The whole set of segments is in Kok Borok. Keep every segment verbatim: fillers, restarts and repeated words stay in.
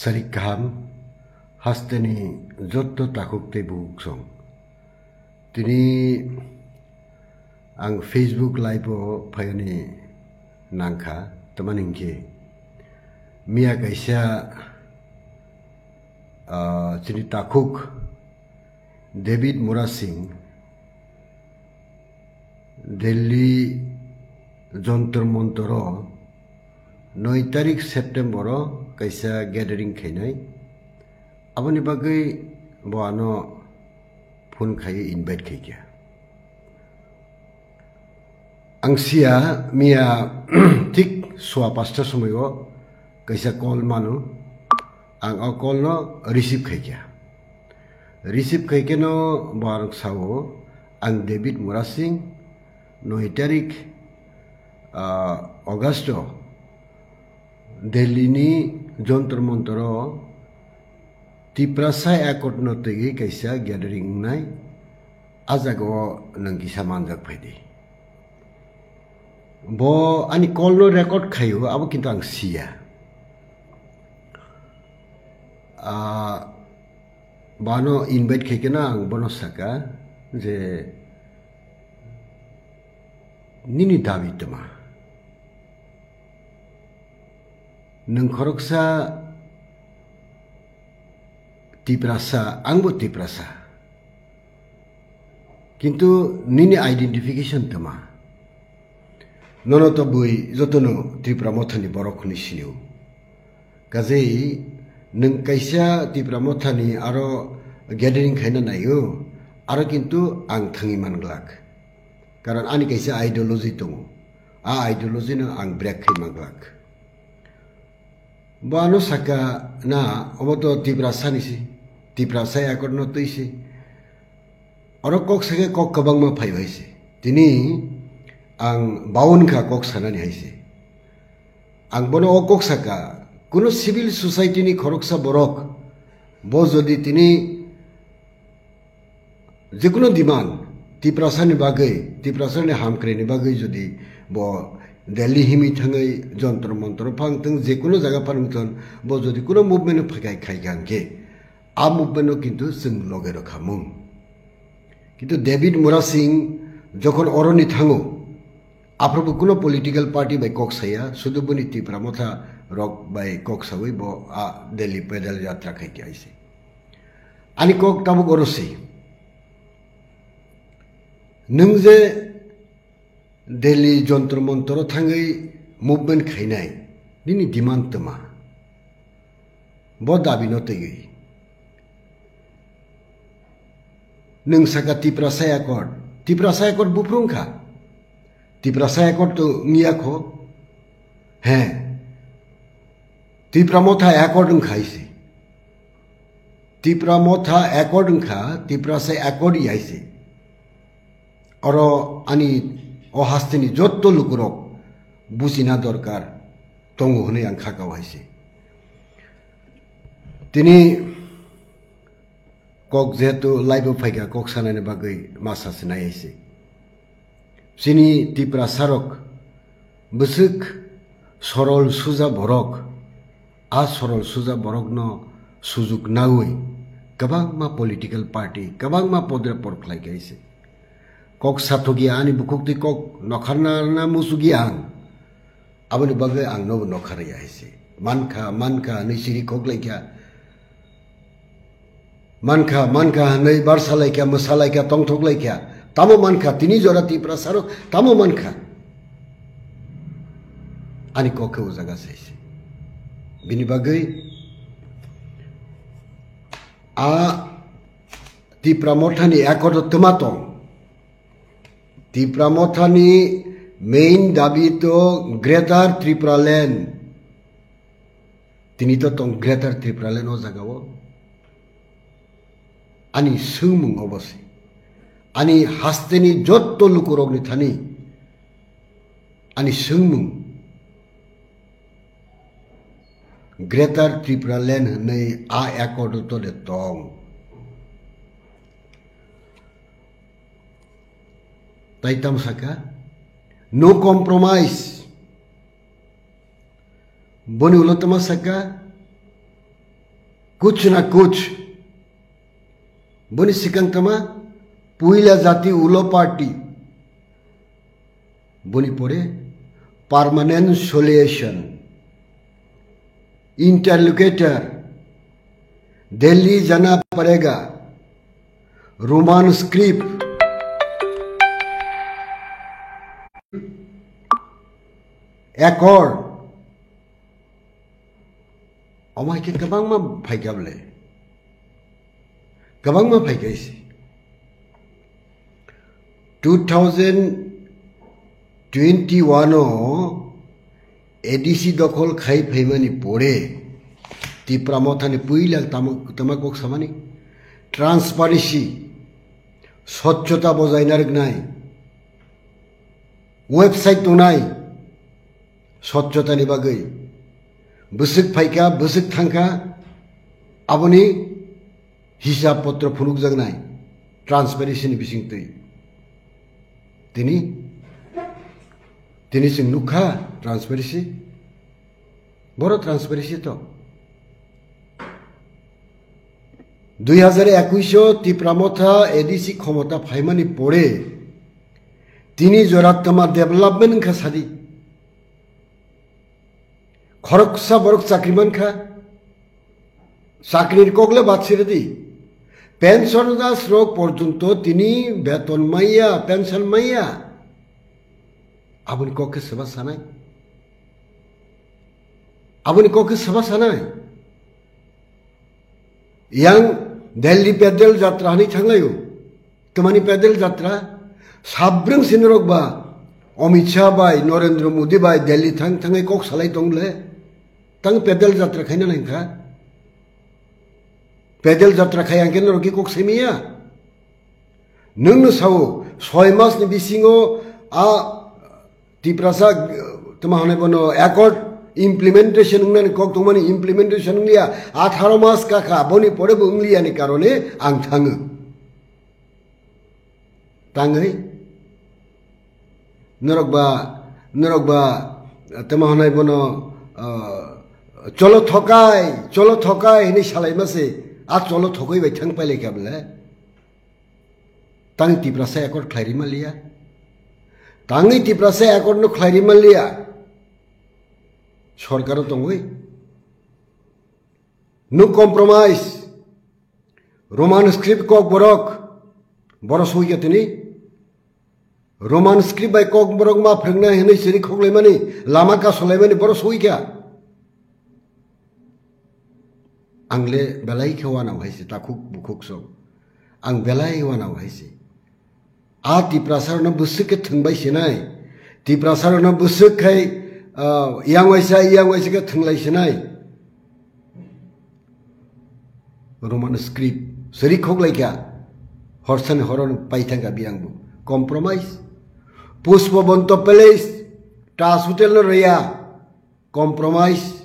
Sarik kaham, hasteni jotto takhuk tei bukhuk song. Tini ang Facebook live o phayani nangkha, tamani hwnkhe miya kaisa, ah, chini takhuk David Murasing Delhi Jontor Montor o noi tarik September o kaisa gathering khainai. Aboni bagwi bo ano phone khaiwi invite khaikha. Ang siya miya thik sua pasta somoi o kaisa call mano. Ang o call no receive khaikha. Receive khaikhe no bo ang sao, ang David Murasing, noi tarik, ah, August o Delhi ni Jontor Montor o Tiprasa Accord no twiwi kaisa gathering wngnai, a jaga o nwng kisa manjak phaidi. Bo ani call no record khaio, abo kintu ang siya. Ah, bano invite khaikhe no ang bono saka je nini dabi tma. Nwng khoroksa Tiprasa, angbo Tiprasa. Kintu nini identification tma? Nono to bui jotono Tipra Mothani borok hwnwi sinio. Kajei nwng kaisa Tipra Mothani aro gathering khaina naio, aro kintu ang thangwi man glak. Karon ani kaisa ideology tongo. A ideology no ang break khai man glak. Bo ano saka na, obo to Tiprasa ni si, Tiprasa Accord no twi si. Oro kok sake kok kwbangma phai hai se. Tini ang baun kha kok sanani hai se. Ang bono o kok saka, kuno civil society ni khoroksa borok, bo jodi tini jekuno demand, Tiprasa ni bagwi, Tiprasa ni hamkrai ni bagwi jodi bo Delhi himi thangwi Jontor Montor phang thung, jekuno jaga phang thung, bo jodi kuno movement no phakai khai kha hwnkhe, a movement no kintu chwng loge rw kha mung. Kintu David Murasing jokhon oroni thango, aphuru bo kuno political party bai kok saya, sudu boni Tipra Motha rok bai kok sawi bo a Delhi pedal yatra khai khe aise. Ani kok tabuk oro se. Nwng je Delhi Jontor Montor o thangwi movement khainai, nini demand tma? Bo dabi no twiwi. Nwng saka Tiprasa Accord. Tiprasa Accord buphuru wngkha. Tiprasa Accord to wngya kho. He. Tipra Motha Accord wngkha ise. Tipra Motha Accord wngkha, Tiprasa Accord ya ise. Oro ani o hasteni jotto lukurok bujina dorkar tongo hwnwi ang kha kau hai se. Tini kok jehetu live o phaikha, kok sanani bagwi masa se nai hai se. Chini Tiprasa rok bwswk sorol suja borok, a sorol suja borokno sujuk nawi kwbangma political party, kwbangma podre por khlai kha hai se. Kok sathokya ani bukhuk twi kok nokharna na muchukya ang. Aboni bagwi ang nobo nokharya hai se. Mankha, mankha hwnwi siri kok laikha. Mankha, mankha hwnwi barsa laikha, mwsa laikha, tongthok laikha. Tamo mankha, tini jora Tiprasa rok tamo mankha. Ani kok khe o jaga sai se. Bini bagwi a Tipra Mothani accord o twma tong. Tipra Mothani main dabi to Greater Tripura Land. Tini to tong Greater Tripura Land o jaga o. Ani swngmung obo se. Ani hasteni jotto lukurokni thani ani swngmung Greater Tripura Land hwnwi a accord o tole tong. Tai tamo saka, no compromise. Boni ulo tamo saka, Kuch na kuch. Boni sikang tama puila jati ulo party. Boni pore permanent solution. Interlocutor. Delhi jana parega. Roman script. Accord. Omo hai khe kwbangma phaikha bole. Kwbangma phaikha isi. Two thousand twenty-one o A D C dokhol khai phaimani pore Tipra Mothani puila tamo-, tama kok samani transparency, swchhota bojai narwknai, website tongnai, swchhotani bagwi bwswk phaikha, bwswk thangkha, aboni hisab potro phunukjaknai transparency ni bisingtwi. Tini, tini chwng nukha transparency. Boro transparency to. Dui hazar ekush o Tipra Motha A D C khomota phaimani pore tini jora tama development wngkha sadi. Khoroksa borok chakri mankha, chakri ni kokle batsiradi. Pension das rok porjonto tini beton maya, pension maya. Aboni kok khe soba sanai? Aboni kok khe soba sanai? Yang Delhi pedal jatra hani thanglayo. Tamani pedal jatra? Sabrwng sinorok ba Amit Shah bai, Narendra Modi bai Delhi thang thangai kok salai tongle. Tang pedal jatra khaina nangkha. Pedal jatra khai ang khe norok khe kok semiya. Nwng no sao, soi mas ni bisingo a Tiprasa, tama hwnwi bono accord implementation wngnani kok tongmani implementation wngliya, atharo mas kakha, boni pore bo wngliya ni karone ang thango. Tangwi norok ba, norok ba, tama hwnwi bono, ah, cholo thokai, cholo thokai hinwi salai mase, a cholo thokoi bai thang pailai kha bole. Tang Tiprasa accord khlai rima liya. Tangwi Tiprasa accord no khlai rima liya. Sorkar o tongwi. No compromise. Roman script kok borok. Boro soi kha tini. Roman script bai kok borok ma phwrwngna hinwi siri khoklaimani, lama kasolaimani boro soi kha. Ang le belai khe wanao hai se, takhuk bukhuk song. Ang belai wanao hai se. A Tiprasa rokno bwswk khe thwngbai sinai. Tiprasa rokno bwswk khai, ah, yang waisa, yang waisa khe thwnglai sinai. Roman script. Siri khoklai kha. Horsani horon pai thangkha biyang bo. Compromise. Pushpabanta Palace. Taj Hotel no rwya. Compromise.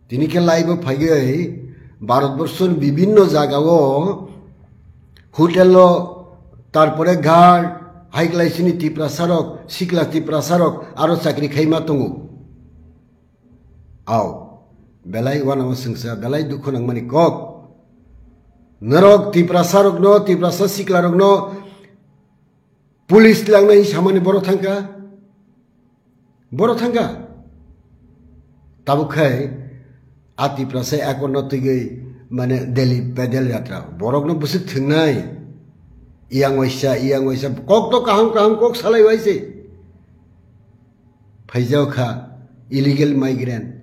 Tini khe laibo phaigwi Bharatborsoni bibhinno jagao hotel o, tarpore guard, hai khlai sini Tiprasa rok, sikla Tiprasa rok, aro chakri khaima tongo. Ao, belai wanao swngsa, belai dukhu nangmani kok. Norok Tiprasa rokno, Tiprasa sikla rokno police langnai samani boro thangkha. Boro thangkha. Tabuk khai a Tiprasa accord no twigwi mane Delhi pedal jatra. Borokno bwswk thwngnai. Iyang waisa, iyang waisa. Kok to kaham kaham kok salai waise. Phaijao kha illegal migrant.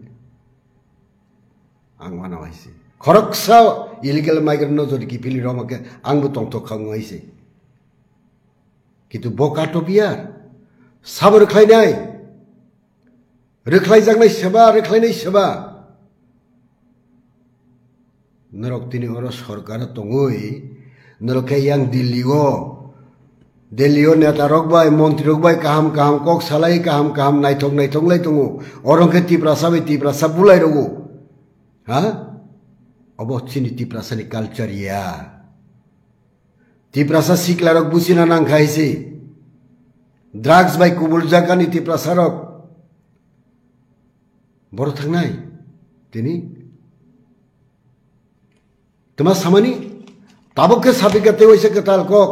Ang wanao hai se. Khoroksa illegal migrant no jodi kiphilwi rwma khe ang bo tongthok kha wng hai se. Kintu bo kato biyar. Sabo rwkhlainai. Rwkhlaijaknai seba, rwkhlainai seba. Norok tini oro sorkar tongwi, norok khe yang Delhi o, Delhi o neta rok bai, montri rok bai kaham kaham kok salai, kaham kaham naithok naithok lai tongo. Oro khe Tiprasa bai Tiprasa bulai rogo. Ha? Obo chini Tiprasa ni culture ya. Tiprasa sikla rok buchina nang khai se. Drugs bai kubul jakani Tiprasa rok. Boro thangnai. Tini Tuma samani, tabuk khe sapika tei waisa kwtal kok.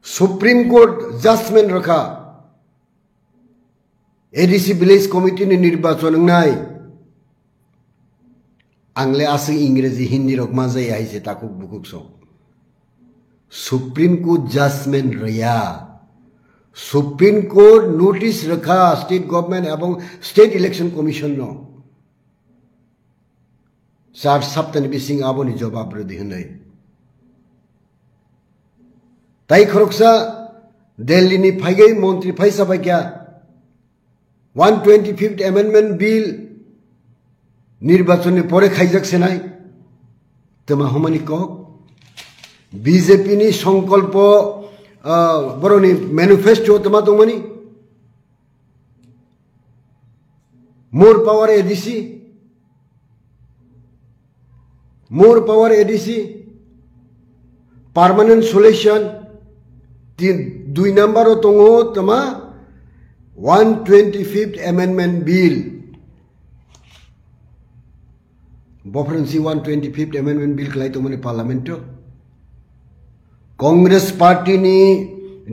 Supreme Court judgment rwkha. A D C Village Committee ni nirbachon wngnai. Ang le aswk Ingreji Hindi rok ma jaya hai se takhuk bukhuk song. Supreme Court judgment rwya. Supreme Court notice rwkha state government ebong State Election Commission no. Char saptani bising aboni jobab rwdi hwnwi. Tai khoroksa Delhi ni phaigwi montri phaisa phaikha, one twenty fifth Amendment Bill nirbachon ni pore khaijak senai. Tuma humani kok. B J P ni songkolpo, ah, boroni manifesto tuma tongmani. More power A D C. More power A D C. Permanent solution. Tin, dui number o tongo tama one twenty fifth Amendment Bill. Bophron si one twenty fifth Amendment Bill khlai tongmani Parliament o. Congress Party ni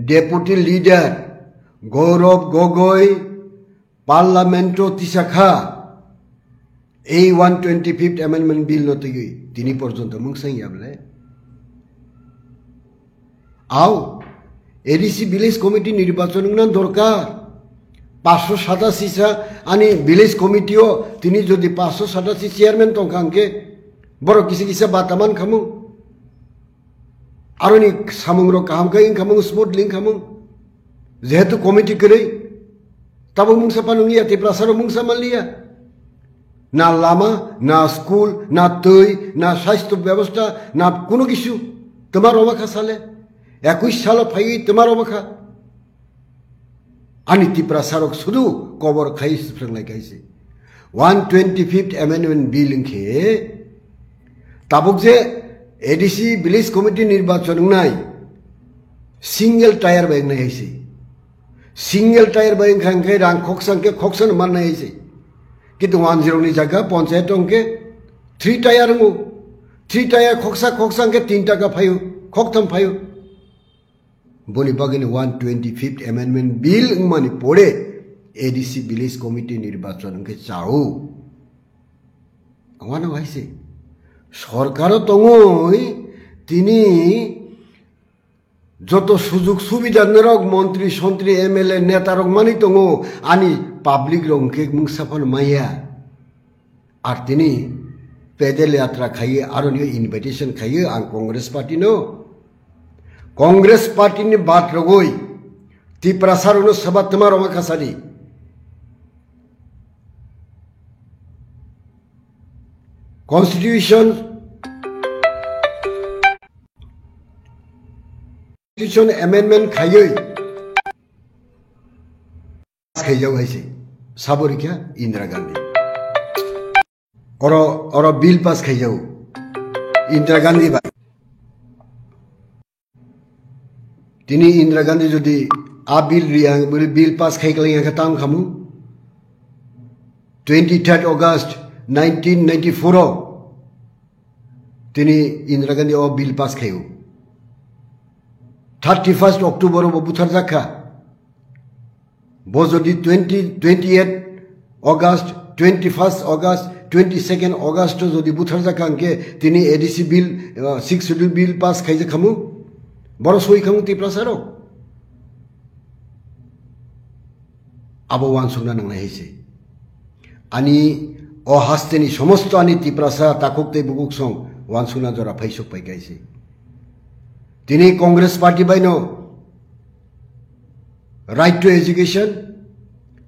Deputy Leader Gaurav Gogoi Parliament o tisa kha, ei one twenty fifth Amendment Bill no twiwi tini porjonto mungsang ya bole. Au, A D C Village Committee nirbachon wngna dorkar. Paanch sho satashi sa ani Village Committee o tini jodi paanch sho satashi chairman tongkha hwnkhe borok kisa kisa bata man khamung. Aroni samungrok kaham khe wngkha mung, smoothly wngkha mung. Jehetu committee kwrwi, tabo mungsa phano wngya, Tiprasarok mungsa manliya. Na lama, na school, na twi, na sastho bebosta, na kuno kisu. Twma roma kha sale. Ekush salo phaiwi twma roma kha. Ani Tiprasarok sudu kobor khai swpranglai kaise. One twenty fifth Amendment Bill wngkhe tabuk je A D C Village Committee nirbachon wngnai single tier bai wngnai haise. Single tier bai wngkha hwnkhe rang khoksa hwnkhe khoksa no mannai haise. Kintu one zero ni jaga ponchayat wngkhe three tier wngo. Three tier khoksa khoksa hwnkhe tin taka phaio, khoktham phaio. Boni bagwino one twenty fifth Amendment Bill wngmani pore A D C Village Committee nirbachon wngkhe chao. Wano hai se. Sorkaro tongoi tini joto sujug subida norok montri sontri M L A neta rok mani tongo ani public rok hwnkhe mungsa phano maya. Ar tini pedal yatra khaiwi aroni invitation khaiwi ang Congress party no, Congress party ni bat rogoi Tiprasa rokno saba twma roma khasadi. Constitution, Constitution amendment khaiwi khaijak hai se, sabo rikha Indira Gandhi. Oro, oro bill pass khaijak Indira Gandhi bai. Tini Indira Gandhi jodi a bill riya, bill pass khai khlai kha tang khamu. Twenty third August nineteen ninety four o tini Indira Gandhi o bill pass khaio. Thirty first October o bo butharjak kha. Bo jodi twenty, twenty eight August, twenty first August, twenty second August o jodi butharjak kha hwnkhe tini A D C bill, uh, six schedule bill pass khaijak khamu. Boro soi khamu Tiprasa rok. Abo uansukna nangnai hai se. Ani o hasteni somosto ani Tiprasa takhuk tei bukhuk song uansukna jora phaisuk pai kaise. Tini Congress party bai no Right to Education,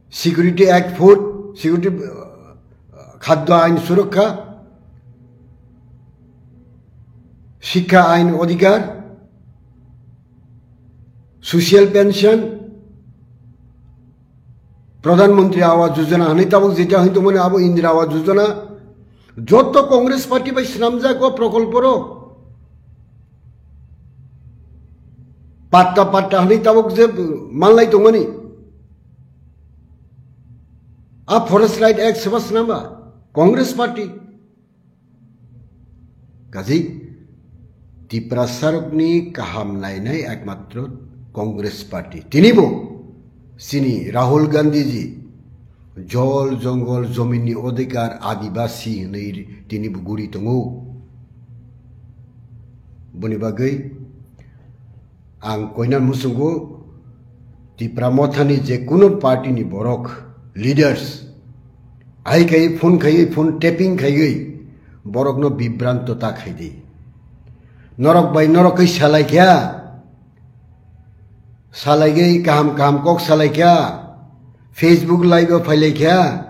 Security Act four, Security, uh, Khadyo Ain Surakha, Shikha Ain Odhikar, Social Pension, Pradhan Mantri Awas Yojana hwnwi tabuk jeta hwnwi tongmani abo Indira Awas Yojana, joto Congress party bai swnamjak o prokolpo rok. Patta patta hwnwi tabuk je manlai tongmani. A Forest Right Act seba swnamba Congress party. Kazi Tiprasarokni kaham nainai ekmatro Congress Party. Tinibo sini Rahul Gandhi ji jol, jongol, jominni odhikar, adibasi hinwi tinibo guri tongo. Boni bagwi ang koina muchungo Tipra Mothani je kuno party ni borok, leaders, hai khai phone khai phone tapping khai borokno bibranto ta khai di. Norok bai norok kai salai kya, salai gai kaham kaham kok salai kya, Facebook live o phailai kya,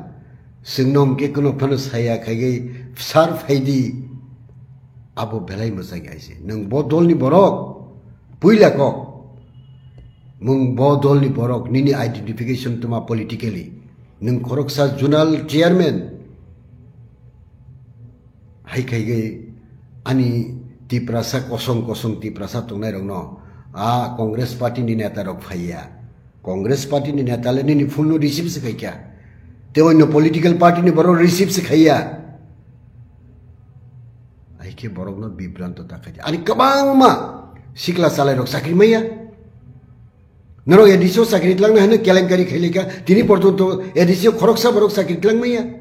singnom ke kuno phano saya khai gai sar phai di. Abo belai mwchang aise. Nwng bo dolni borok, puila kok. Nwng bo dolni borok, nini identification tuma politically. Nwng khoroksa zonal chairman. Hai khai gai ani Tiprasa kosong kosong Tiprasa tongnai rokno a Congress party ni neta rok phaiya. Congress party ni neta le nini phone no receive se khai kya. Te onno political party ni borok receive se khaiya. Hai khe borokno bibranto ta khai. Ani kwbangma sikla chalairok chakri maya. Norok A D C o chakri tlangna hino kelenkari khailika. Tini porjonto A D C o khoroksa borok chakri tlang maya.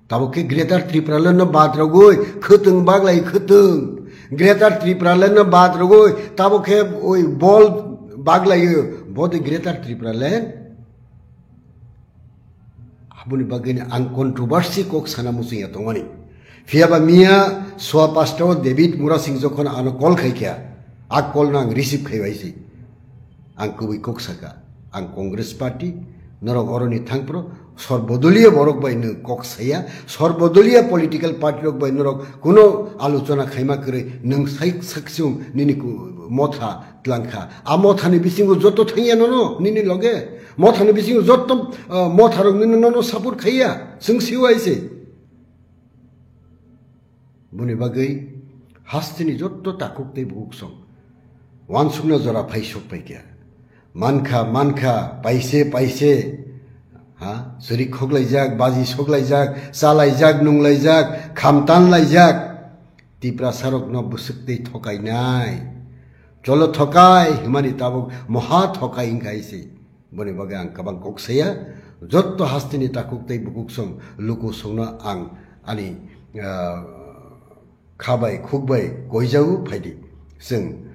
Tabuk khe Greater Tripura Land no bad rogoi khwtwng baglai khwtwng. Greater Tripura Land no bad rogoi tabuk khe oi bol baglai bode Greater Tripura Land. Aboni bagwi ang controversy kok sana muchungya tongmani. Phiyaba miya sua pasta o David Murasing jokhon ano call khaikha, a call no ang receive khaibai se. Ang kubui kok saka, ang Congress party, norok oroni thangpro, sorbodoliya borok bai no kok saya, sorbodoliya political party rok bai norok kuno alochona khaima kwrwi nwng sai saksung nini ku-, motha tlangkha. A mothani bisingo joto thangya nono nini loge. Mothani bisingo joto, ah, motharok nini nono support khaiya. Chwng siwai se. Boni bagwi hasteni joto takhuk tei bukhuk song. Wansukna jora phai sok paikha. Mankha, mankha, paise, paise. Ha? Suri khoklaijak, baji soklaijak, chalaijak, nunglaijak, khamtan laijak. Tiprasarokno bwswk tei thokainai. Cholo thokai, himani tabuk moha thokai wngkha isi. Boni bagwi ang kwbang kok saya. Jotto hasteni takhuk tei bukhuk song, luku songno ang ani, ah, khabai, khukbai koijago phaidi. Chwng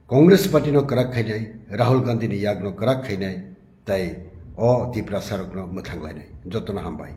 Congress party no kwrak khainai, Rahul Gandhi ni yak no kwrak khainai, tai o Tiprasarokno mwthanglainai. Jottono hambai.